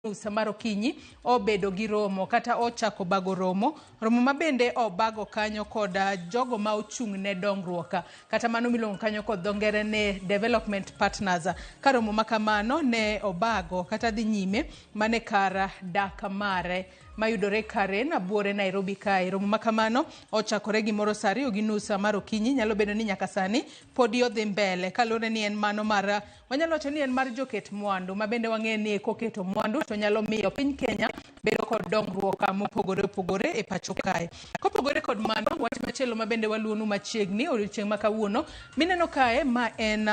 Nus mar okinyi obedo gi romo kata ochako bago romo, romo ma bende obago kanyo kod jogo ma ochung' ne dongruok kata mano miluongo kanyo kod dho ngere ni development partners. Ka romo ma kamano ne obago kata dhi nyime mane kar dak mare mayudore Karen buore Nairobi kae. Romo ma kamano ochakore gimoro saa 2:30 mar okinyi, nyalo bedo ni nyaka sani podi odhi mbele kaluwore ni en mano mar wanyalo wacho ni en mar joket mwandu ma bende wang'eyo ni koketo mwandu to nyalo miyo piny Kenya bedo kod dongruok mopogore opogore e pacho kae. Kopogore kod mano, wach machielo ma bende waluonu machiegni odiochieng' ma kawuono mineno kae ma en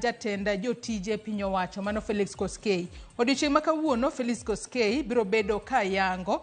jatend jotije piny owacho mano Felix Koskei. Odiochieng' ma kawuono Felix Koskei biro bedo ka yango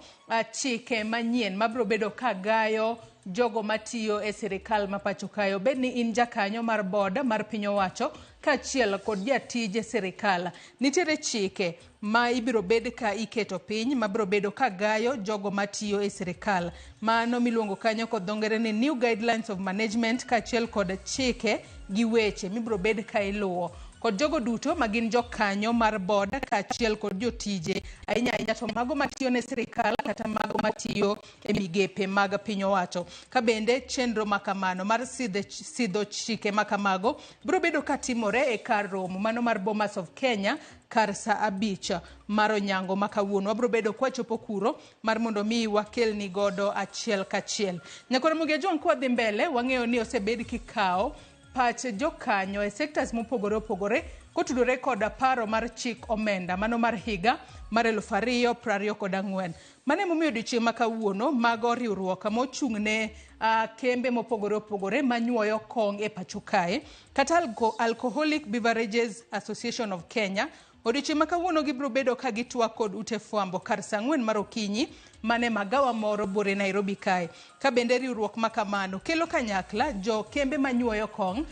chike manyien mabiro bedo ka gayo jogo matiyo e sirikal ma pacho kae. Obed ni in jakanyo mar board mar piny owacho kaachiel kod jatij sirikal. Nitiere chike ma ibiro bed ka iketo piny mabiro bedo ka gayo jogo matiyo e sirikal. Mano miluongo kanyo kod dho ngere ni New Guidelines of Management kaachiel kod chike gi weche mibiro bed ka iluwo kod jogo duto ma gin jokanyo mar board kaachiel kod jotije, ahinya ahinya to mago matiyo ne sirikal kata mago matiyo e migepe mag piny owacho. Ka bende chenro makamano mar sidho chike makamago biro bedo ka timore e kar romo mano mar Bomas of Kenya kar saa 5 mar onyango ma kawuono. Wabiro bedo kwachopo kuro mar mondo mi wakelni godo achiel kachiel. Nyakoro Ramogi Ajwang', kwadhi mbele wang'eyo ni osebed kikawo pach jokanyo e sectors mopogore opogore kotudore kod paro mar chik omenda mano mar higa mar 2024. Mano emomiyo odiochieng' ma kawuono mago riwruok mochung' ne kembe mopogore opogore manyuoyo kong' e pacho kae kata Alcoholic Beverages Association of Kenya. Odiochieng' ma kawuono gibiro bedo ka gitwak kod ute fwambo kar saa 4 mar okinyi mane magawa moro buore Nairobi kae. Ka bende riwruok ma kamano kelo kanyakla jo kembe manyuoyo kong'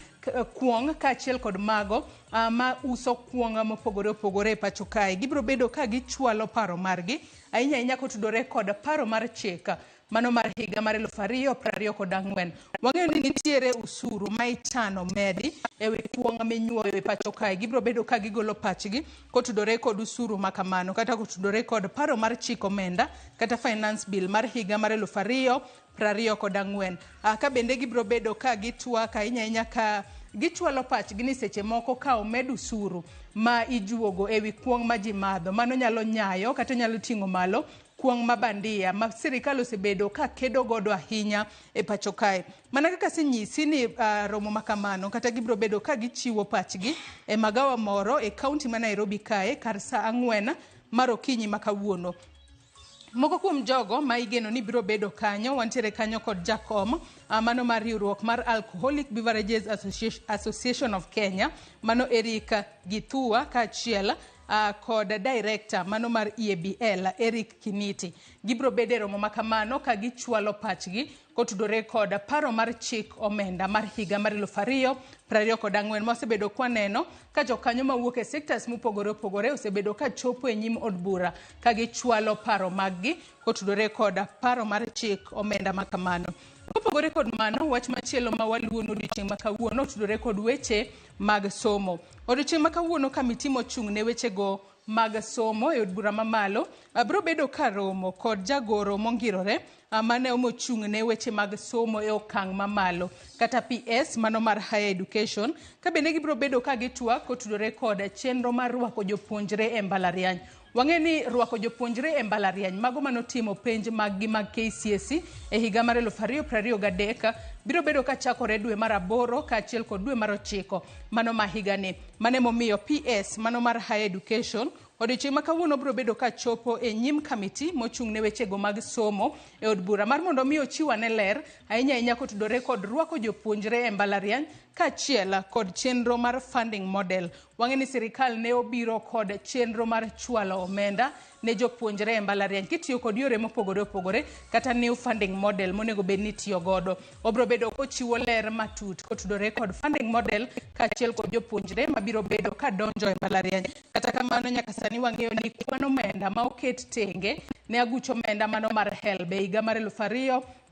kuong' kaachiel kod mago ma uso kuong' mopogore opogore e pacho kae. Gibiro bedo ka gichwalo paro margi ahinya ahinya kotudore kod paro mar chik mano mar higa mar 2024. Wang'eyo ni nitiere usuru ma ichano medi ewi kuong' minyuoyo e pacho kae. Gibiro bedo ka gigolo pachgi kotudore kod usuru ma kamano kata kotudore kod paro mar chik omenda kata finance bill mar higa mar 2024. Ka bende gibiro bedo ka gitwak ahinya ahinya ka gichwalo pachgi ni seche moko ka omed usuru ma ijuogo ewi kuong' ma ji madho, mano nyalo nyayo kata nyalo ting'o malo kuong' ma bandia ma sirikal osebedo ka kedo godo ahinya e pacho kae. Mana kaka asenyisi ni romo ma kamano kata gibiro bedo ka gichiwo pachgi e magawa moro e kaunti ma Nairobi kae kar saa 4 mar okinyi ma kawuono. Moko kuom jogo ma igeno ni biro bedo kanyo, wantiere kanyo kod jakom mano mar riwruok mar Alcoholic Beverages Association of Kenya, mano Eric Githua, kaachiel kod director mano mar EABL Eric Kiniti. Gibiro bedo e romo ma kamano ka gichwalo pachgi kotudore kod paro mar chik omenda mar higa mar 2024 ma osebedo kwaneno ka jokanyo mawuok e sectors mopogore opogore osebedo ka chopo e nyim od bura ka gichwalo paro maggi kotudore kod paro mar chik omenda ma kamano. Kopogore kod mano, wach machielo ma waluwo odiochieng' ma kawuono otudore kod weche mag somo. Odiochieng' ma kawuono kamiti mochung' ne wechego mag somo e od bura mamalo biro bedo ka romo kod jagoro mongirore mane mochung' ne weche mag somo e okang' mamalo kata PS mano mar higher education, ka bende gibiro bedo ka gitwak kotudore kod chenro mar rwako jopuonjre e mbalariany. Wang'eyo ni rwako jopuonjre e mbalariany mago manotimo penj maggi mag KCSE e higa mar 2023 biro bedo ka chakore dwe mar 8 kaachiel kod dwe mar 9 mano ma higani. Mano emomiyo PS mano mar higher education odiochieng' ma kawuono biro bedo ka chopo e nyim kamiti mochung' ne wechego mag somo e od bura mar mondo mi ochiw ane ler ahinya ahinya kotudore kod rwako jopuonjre e mbalariany kaachiel kod chenro mar funding model. Wang'eyo ni sirikal ne obiro kod chenro mar chwalo omenda ne jopuonjre e mbalariany kitiyo kod yore mopogore opogore kata new funding model monego bed ni itiyo godo. Obiro bedo kochiwo ler matut kotudore kod funding model kaachiel kod jopuonjre mabiro bedo ka donjo e mbalariany. Kata kamano nyaka sani wang'eyo ni kwan omenda ma oket tenge ne aguch omenda mano mar HELB e higa mar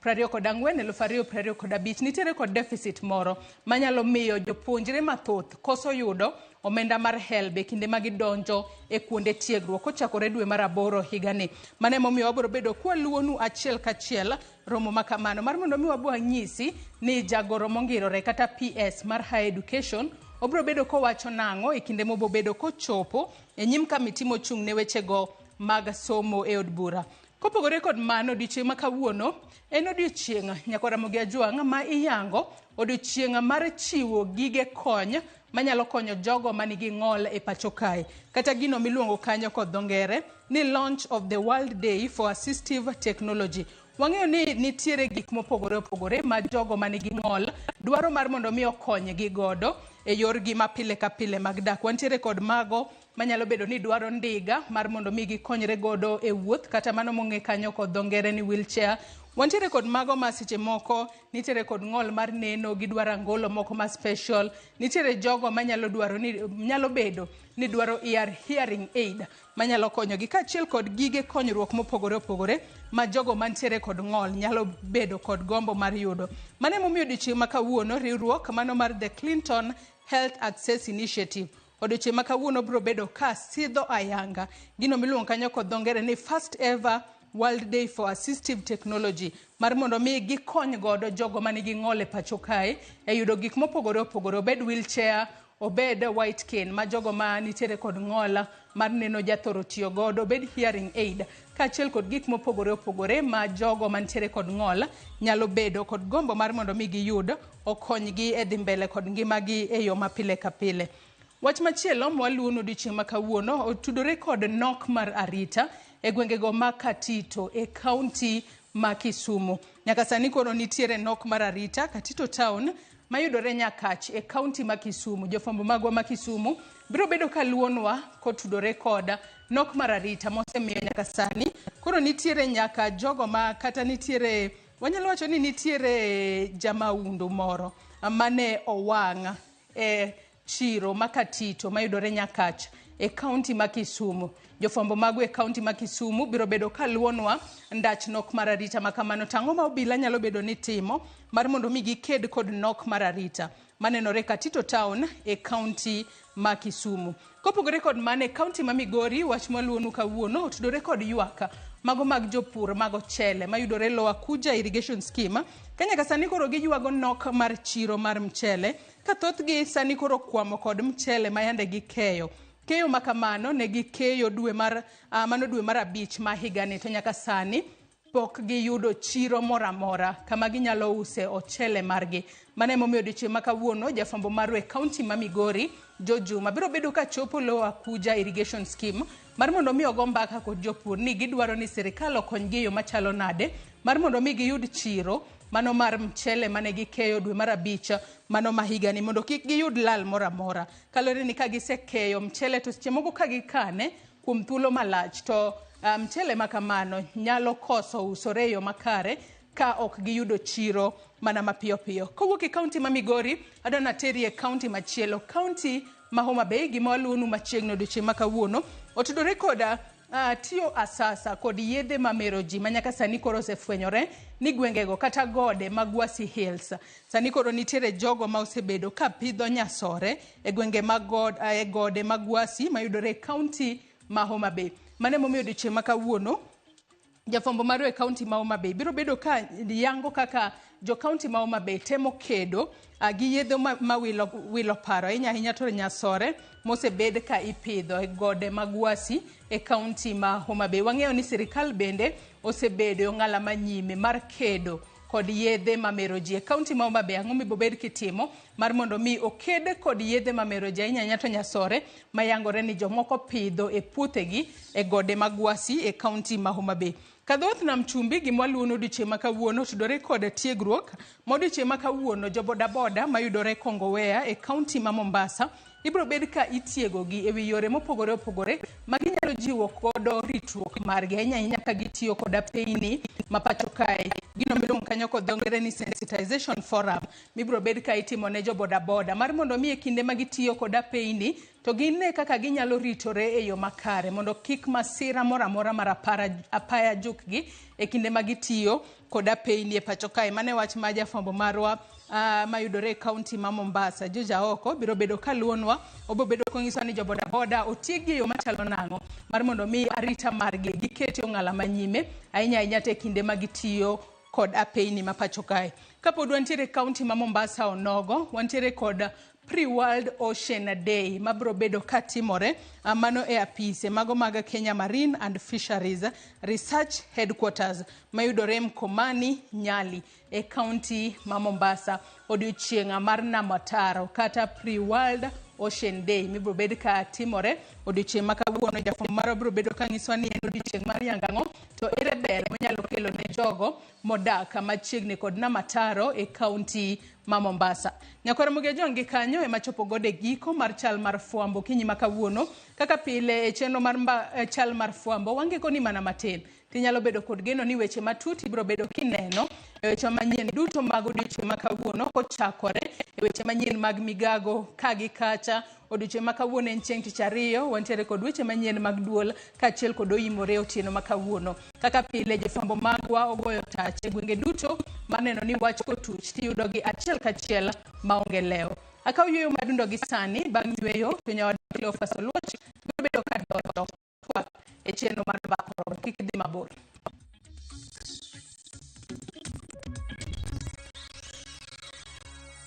24 2025 nitiere kod deficit moro manyalo miyo jopuonjre mathoth koso yudo omenda mar HELB e kinde ma gidonjo e kuonde tiegruok kochakore dwe mar 8 higani. Mano emomiyo wabiro bedo kwaluwonu achiel kachiel romo ma kamano mar mondo mi wabo wanyisi ni jagoro mongirore kata PS mar Higher Education obiro bedo kowacho nang'o e kinde mobobedo kochopo e nyim kamiti mochung' ne wechego mag somo e od bura. Kopogore kod mano, odiochieng' ma kawuono en odiochieng' Nyakwar Ramogi Ajwang' ma iyango odiochieng' mar chiwo gige kony manyalo konyo jogo manigi ng'ol e pacho kae, kata gino miluongo kanyo kod dho ngere ni launch of the World Day for Assistive Technology. Wang'eyo ni nitiere gik mopogore opogore ma jogo manigi ng'ol dwaro mar mondo mi okonygi godo e yorgi ma pile ka pile mag dak. Wantiere kod mago manyalo bedo ni dwaro ndiga mar mondo mi gikonyre godo e wuoth, kata mano mong'e kanyo kod dho ngere ni wheelchair. Wantiere kod mago ma seche moko nitiere kod ng'ol mar neno, gidwaro angolo moko ma special. Nitiere jogo manyalo dwaro ni nyalo bedo ni dwaro hearing aid manyalo konyogi, kaachiel kod gige konyruok mopogore opogore ma jogo mantiere kod ng'ol nyalo bedo kod gombo mar yudo. Mano emomiyo odiochieng' ma kawuono riwruok mano mar The Clinton Health Access Initiative odiochieng' ma kawuono biro bedo ka sidho ayanga gino miluongo kanyo kod dho ngere ni first ever World Day for Assistive Technology mar mondo mi gikony godo jogo manigi ng'ol e pacho kae e yudo gik mopogore opogore, obed wheelchair, obed white cane ma jogo ma nitiere kod ng'ol mar neno jathoro tiyo godo, obed hearing aid, kaachiel kod gik mopogore opogore ma jogo mantiere kod ng'ol nyalo bedo kod gombo mar mondo mi giyud okonygi e dhi mbele kod ngimagi e yo ma pile ka pile. Wach machielo mwaluwono odiochieng' ma kawuono otudore kod nok mar arita e gwengego ma Katito e kaunti ma Kisumu. Nyaka sani koro nitiere nok mar arita Katito town mayudore Nyakach e kaunti ma Kisumu. Jofwambo magwa ma Kisumu biro bedo kaluwonwa kotudore kod nok mar arita mosemiyo nyaka sani koro nitiere nyaka jogo ma kata nitiere wanyalo wacho ni nitiere jamaundu moro mane owang' e chiro ma Katito mayudore Nyakach e kaunti ma Kisumu. Jofwambo mago e kaunti ma Kisumu biro bedo kaluwonwa ndach nok mar arita ma kamano. To ang'o ma obila nyalo bedo ni timo mar mondo mi giked kod nok mar arita manenore Katito town e kaunti ma Kisumu. Kopogore kod mano, e kaunti ma Migori, wach mwaluwonu kawuono otudore kod ywak mago mag jopur mag ochele mayudore Lower Kuja Irrigation Scheme. Ka nyaka sani koro giywago nok mar chiro mar mchele, ka thothgi sani koro kwamo kod mchele ma yande gikeyo. Keyo ma kamano ne gikeyo dwe mar mano dwe mar 5 ma higani, to nyaka sani pok giyudo chiro moro amora kama ginyalo use ochele margi. Mano emomiyo odiochieng' ma kawuono jafwambo marwa e kaunti ma Migori, Joe Juma, biro bedo ka chopo Lower Kuja Irrigation Scheme mar mondo mi ogo mbaka kod jopur ni gidwaro ni sirikal okonygi e yo machalo nade mar mondo mi giyud chiro mano mar mchele mane gikeyo dwe mar 5 mano ma higani, mondo kik giyud lal moro amora. Kaluwore ni ka gisekeyo mchele to seche moko ka gikane kuom thuolo malach to mchele ma kamano nyalo koso usore e yo makare ka ok giyudo chiro mana mapiyo piyo. Kowuok e kaunti ma Migori, adwa nateri e kaunti machielo, kaunti ma Homa Bay. Gima waluwonu machiegni odiochieng' ma kawuono otudore koda tiyo asasa kod yedhe mamero ji ma nyaka sani koro osefwenyore ni gwengego kata gode mag Gwasi Hills. Sani koro nitiere jogo ma osebedo ka pidho nyasore e gwenge mag e gode mag Gwasi mayudore e kaunti ma Homa Bay. Mano emomiyo odiochieng' ma kawuono jafwambo marwa e kaunti ma Homa Bay biro bedo ka yango kaka jo kaunti ma Homa Bay temo kedo gi yedhe ma wilo paro ahinya ahinya to nyasore mosebed ka ipidho e gode mag Gwasi e kaunti ma Homa Bay. Wang'eyo ni sirikal bende osebedo e ong'ala manyime mar kedo kod yedhe mamero ji e kaunti ma Homa Bay. Ang'o mibobed kitimo mar mondo mi oked kod yedhe mamero ji ahinya ahinya to nyasore mayangore ni jomoko pidho e puothegi e gode mag Gwasi e kaunti ma Homa Bay. Kadhoth Nam Chumbi, gima waluwono odiochieng' ma kawuono otudore kod tiegruok ma odiochieng' ma kawuono jo bodaboda mayudore Kongowea e kaunti ma Mombasa ibiro bed ka itiegogi e wi yore mopogore opogore ma ginyalo jiwo godo ritruok margi ahinya ahinya ka gitiyo kod apeyni ma pacho kae. Gino miluongo kanyo kod dho ngere ni sensitization forum mibiro bed ka itimo ne jo bodaboda mar mondo mi e kinde ma gitiyo kod apeyni to gine kaka ginyalo ritore e yo makare mondo kik masira moro amora mar apara, apaya jukgi e kinde ma gitiyo kod apeyni e pacho kae. Mano e wach ma jafwambo marwa mayudore e kaunti ma Mombasa, George Aoko, biro bedo kaluonwa. Obiro bedo konyisowa ni jo bodaboda otiegi e yo machalo nang'o mar mondo mi arita margi giketi ong'ala manyime ahinya ahinya to e kinde ma gitiyo kod apeyni ma pacho kae. Kapod wantiere e kaunti ma Mombasa onogo, wantiere kod Pre-World Ocean Day mabiro bedo katimore mano e apise mago mag Kenya Marine and Fisheries Research Headquarters mayudore Mkomani, Nyali e kaunti ma Mombasa. Odiochieng' mar Nam Ataro kata Pre-World Ocean Day mibiro bed ka timore odiochieng' ma kawuono. Jafwambo marwa biro bedo ka nyisowa ni en odiochieng' mar yango ang'o to ere ber monyalo kelo ne jogo modak machiegni kod Nam Ataro e kaunti ma Mombasa. Nyakwar Ramogi Ajwang' gi kanyo ema chopo godo e giko mar chal mar fwambo okinyi ma kawuono. Kaka pile e chenro mar mba, chal mar fwambo wangeko ni mana matin. Tinyalo bedo kod geno ni weche matut ibiro bedo kineno e weche manyien duto mag odiochieng' ma kawuono kochakore e weche manyien mag migago ka gi kacha. Odiochieng' ma kawuono en chieng' tich ariyo, wantiere kod weche manyien mag duol kaachiel kod oimore otieno ma kawuono. Kaka pile jofwambo magwa ogoyo tach e gwenge duto maneno ni wach kotuch tiyudogi achiel kachiel maonge lewo. Akaw yueyo madundo gi sani bang' yueyo to nyawadwa Cleophas Oluoch biro bedo ka donjo twak e chenro mar Mbaka Oromo. Kik idhi mabor.